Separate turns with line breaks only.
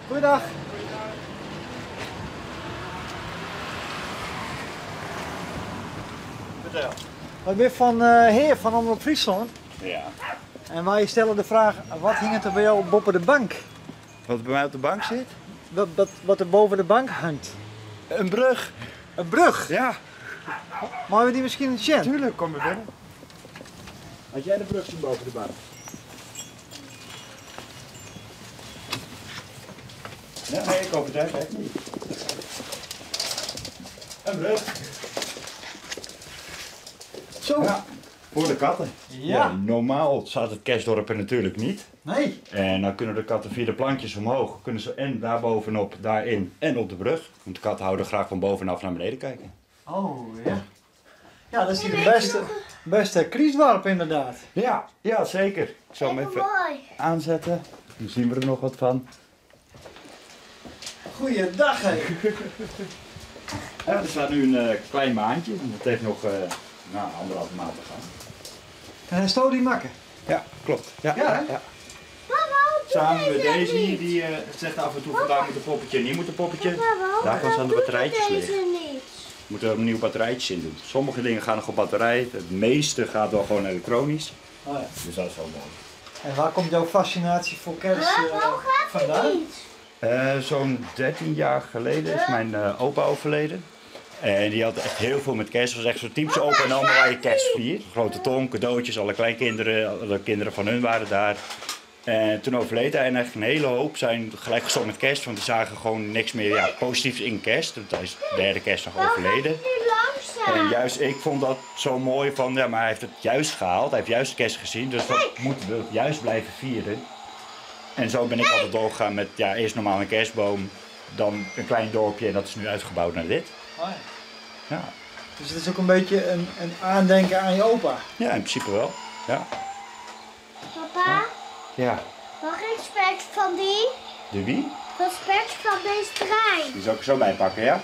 Goeiedag.
Vertel.
Wy binne fan Hea fan Omrop Fryslân.
Ja.
En wy stelle de fraach, wat hinget der by jo boppe de bank?
Wat by my op de bank sit?
Wat der boven de bank hangt.
In brug.
In brug?
Ja.
Meie we dy miskien ris sjen?
Tuurlijk, kom maar binnen. Had jij de brug zien boven de bank? Nee, nee, ik overdrijf echt niet. Een brug.
Zo.
Ja, voor de katten.
Ja.
Normaal staat het kerstdorp er natuurlijk niet.
Nee.
En dan kunnen de katten via de plankjes omhoog. Kunnen ze en daar bovenop, daarin en op de brug. Want de katten houden graag van bovenaf naar beneden kijken.
Oh ja. Ja, dat is hier de beste kerstdorp inderdaad.
Ja, ja, zeker. Ik zal hem
Even
even
mooi.
aanzetten. Dan zien we er nog wat van.
Goeiedag, hè.
Ja, er staat nu een klein maandje. Dat heeft nog anderhalve maand te gaan.
En hij stoot die makken?
Ja, klopt. Ja,
Ja, hè?
ja, ja.
Papa, waarom doet
Samen met
deze
deze hier,
niet?
die zegt af en toe vandaag moet een poppetje en hier moet een poppetje.
Papa, waarom
Daarvan zijn de
doet
batterijtjes
deze
leeg.
niet?
We moeten er opnieuw batterijtjes in doen. Sommige dingen gaan nog op batterij, het meeste gaat wel gewoon elektronisch.
Oh ja.
Dus dat is wel mooi.
En waar komt jouw fascinatie voor kerst,
Huh? Waarom gaat het
vandaan?
niet?
Zo'n 13 jaar geleden is mijn opa overleden. En die had echt heel veel met kerst. Het was echt zo'n typische opa en oma waar je kerst viert. Grote tong, cadeautjes, alle kleinkinderen, alle kinderen van hun waren daar. En toen overleed hij en echt een hele hoop zijn gelijk gestopt met kerst. Want die zagen gewoon niks meer, ja, positiefs in kerst. Want hij is de derde kerstdag
Waarom gaat
overleden.
het nu langzaam?
En juist, ik vond dat zo mooi van, ja, maar hij heeft het juist gehaald. Hij heeft juist kerst gezien, dus dat moeten we juist blijven vieren. En zo ben ik altijd doorgegaan met, ja, eerst normaal een kerstboom, dan een klein dorpje en dat is nu uitgebouwd naar dit.
Oh ja.
Ja.
Dus het is ook een beetje een aandenken aan je opa.
Ja, in principe wel. Ja.
Papa,
Ja.
mag ik spek van die?
De wie?
Wat spek van deze trein?
Die zal ik er zo bij pakken, ja?